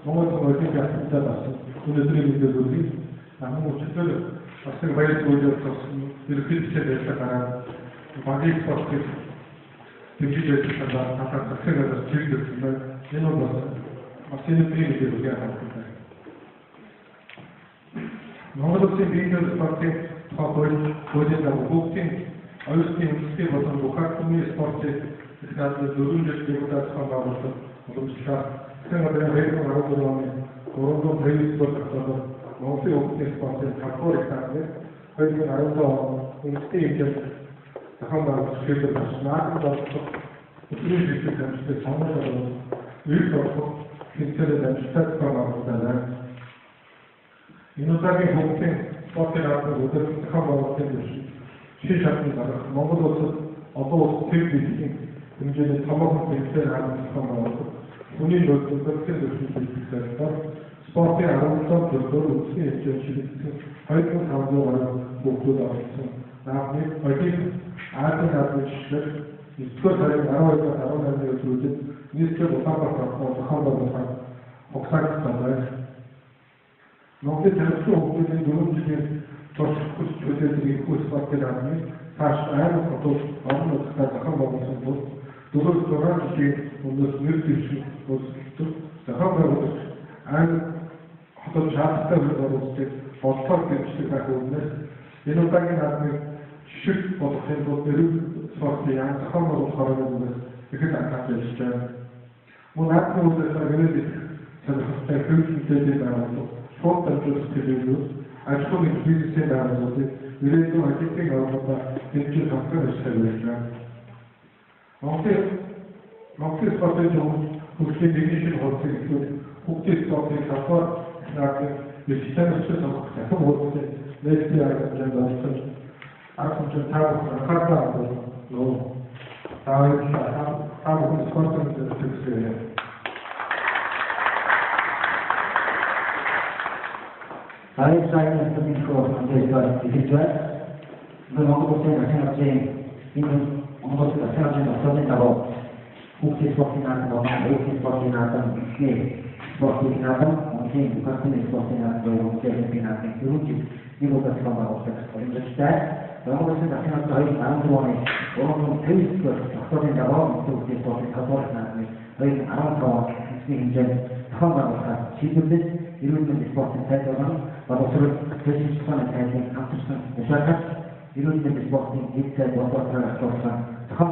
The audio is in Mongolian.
Монгол Олимпийн албатай болсон өнөөдрийн мэндийг хүргэе. Мөн өчигдөр бас нэг баяр үйл явдал болсон. Ерөнхийдөө ажиллаа гараад багийн спортыг дэмжиж ажилласан талаар засгийн газар чиглэсэн байна. Энэ бол бас өнөөдрийн мэндийг хүргэе хамтдаа. Монгол Улсын биеийн спортын тухай хуулийн дагуу хүүхдийн оюутны үндэсний болон бүх ард түмний спортыг их наадмын 4 жил нэг удаа зохион байгуулсан уламжлалаар засгийн газрын 2013 оны 359 дугаар тогтоолоор Монголын хүүхдийн спортын 5 дугаар их наадмыг 2015 он үндэсний хэмжээнд зохион байгуулах шийдвэр гаргасан. Наадамд оролцох өдрийн шийдвэр дамждаг сонгуул эрт орох хэмжээгээр амжилттай зохион байгуулалтаа байна. Энэ удаагийн хүүхдийн спортын наадмыг өдөр зохион байгуулалтын түвшинд шин шатны дараах Монгол улсад олон улс төв дэлхийн хэмжээний томоохон тэмцээн наадам зохион байгуулах хүний нөөц өндөрлөгийн түвшинд бэлтгэх зорилгоор спортын 17 төрлөөр үндэсний хэмжээнд шилжсэн 2500 гаруй хүүхдүүд оролцсон наадмыг Олимп Азийн наадмын жишгээр 9-р сарын 12-аас 18-ны өдрүүдэд нийслэл Улаанбаатар хотод зохион байгуулахаар хугацаагдсан байна. Монголын тамирчин хүүхдүүдийн 4 жилийн турш хүч чөлөөтэй энэхүү спортын наадмыг цааш аймаг хотууд орон нутгад зохион байгуулсан тул 4-6 жилийн өмнөөс нэр дэвшин өрсөлдөх зохион байгуулагч аймаг хотод шаардлагатай хөрөнгө оруулалтыг бодлогоор дэмждэг байх үүднээс энэ удаагийн наадмыг жишг болгохын тулд эрүүл спортын яам зохион байгуулах хорооны зүгээс ихэд анхаарч ажиллаж байна. Мөн наадмын үйл ажиллагааг ирээд идэх сонирхолтой хэвлэл мэдээллийн байгууллага, шууд дамжуулах телевизүүд, аж ахуйн бизнесийн байгууллагуудыг ирээдүйн олимпийн оролцоогоор дэмжиж хамтран ажиллах байж байна. Монголын спортын хөгжлийн нэгэн шинэ хуудсыг эхлүүлэх хүүхдийн спортын 5 дугаар наадмыг эрх тамирчин сонгох цахим хуудсын нээлттэй арга хэмжээнд оролцож арга хэмжээнд та бүхэн анхаарлаа хандуулна. Та баярлалаа. Та бүхэн спортын төлөө хүсье. Баярлалаа мэдээлэл хэлж байна. Монгол Улсын засгийн газрын энэ Монгол Улсын засгийн газрын тогтоолын дагуу хүүхдийн спортын наадам болон оюутны спортын наадам, үндэсний спортын наадам, Монголын бүх ард түмний спортын наадам буюу Монголын олимпийн наадмыг 4 жил нэг удаа зохион байгуулдаг уламжлалтай. Монгол Улсын засгийн газрын 2014 оны 359 дугаар тогтоолын дагуу хүүхдийн спортын 5 дугаар наадмыг 2015 он үндэсний хэмжээнд зохион байгуулахаар шийдвэрлэж эрүүл мэндийн спортын сайд болон боловсрол төлөвлөсөн тухайн сайдын хамтарсан тушаалаар эрүүл мэндийн спортын эд сайд боловсролоор ахлуулсан зохион